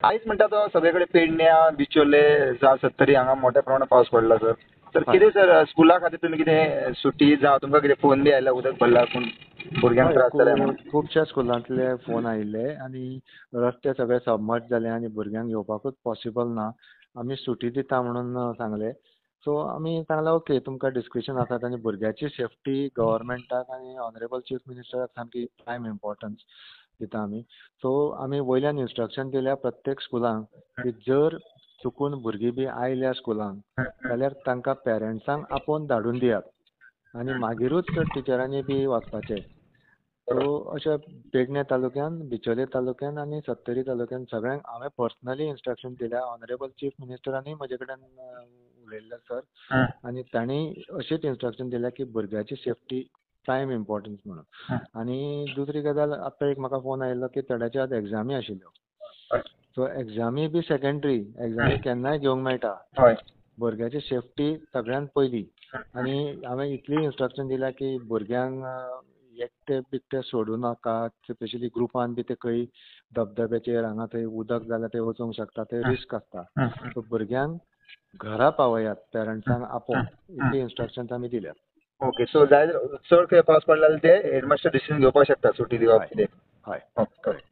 आयज म्हणटा तो सगळे कडेन पेडण्या, बिचोले जावं सत्तरी हांगा मोठ्या प्रमाणात पावस पडला सर. तर कितें सर स्कुला खातीर तुमी कितें सुटी जावं तुमकां कितें फोन बी आयला उदक भरला पूण भुरग्यांक त्रास जाले म्हणून? खुबश्या स्कुलांतले फोन आयिल्ले आनी रस्ते सगळे सबमर्ज जाले आनी भुरग्यांक येवपाकूच पॉसिबल ना, आमी सुटी दिता म्हणून सांगले. सो आमी सांगलें ओके तुमकां डिस्क्रिशन आसात आनी भुरग्याची सेफ्टी गव्हर्मेंटाक आनी ऑनरेबल चीफ मिनिस्टराक सामकी प्रायम इम्पॉर्टन्स दिता आमी. सो आमी वयल्यान इन्स्ट्रक्शन दिल्या प्रत्येक स्कुलांक की जर चुकून भुरगीं बी आयल्या स्कुलांक जाल्यार तांकां पेरंट्सांक आपोवन धाडून दियात आनी मागीरूच टिचरांनी बी वचपाचें. सो अशें पेडणे तालुक्यान, बिचोले तालुक्यान आनी सत्तरी तालुक्यान सगळ्यांक हांवें पर्सनली इन्स्ट्रक्शन दिल्या. ऑनरेबल चीफ मिनिस्टरांनी म्हजे कडेन उलयल्ले सर आनी तांणी अशीच इन्स्ट्रक्शन दिल्या की भुरग्याची सेफ्टी प्रायम इम्पॉर्टन्स म्हणून. आनी दुसरी गजाल, आतां एक म्हाका फोन आयिल्लो की थोड्याच्यो आज एग्जामी आशिल्ल्यो. सो एग्जामी बी सेकेंडरी एग्जामी केन्नाय घेवंक मेळटा, भुरग्याची सेफ्टी सगळ्यांत पयली. आनी हांवें इतली इन्स्ट्रक्शन दिल्या की भुरग्यांक एकटे बिकटे सोडूं नाका, स्पेशली ग्रुपान बी ते खंय धबधब्याचेर हांगा थंय उदक जाल्यार ते वचूंक शकता, ते रिस्क आसता. सो भुरग्यांक घरा पावयात पेरंट्सांक आपोवन, इतली इन्स्ट्रक्शन आमी दिल्यात. ओके, सो जाय चड खंय पावस पडला जाल्यार ते हेडमास्टर डिसिजन घेवपाक शकता सुटी दिवप कितें. हय, करेक्ट.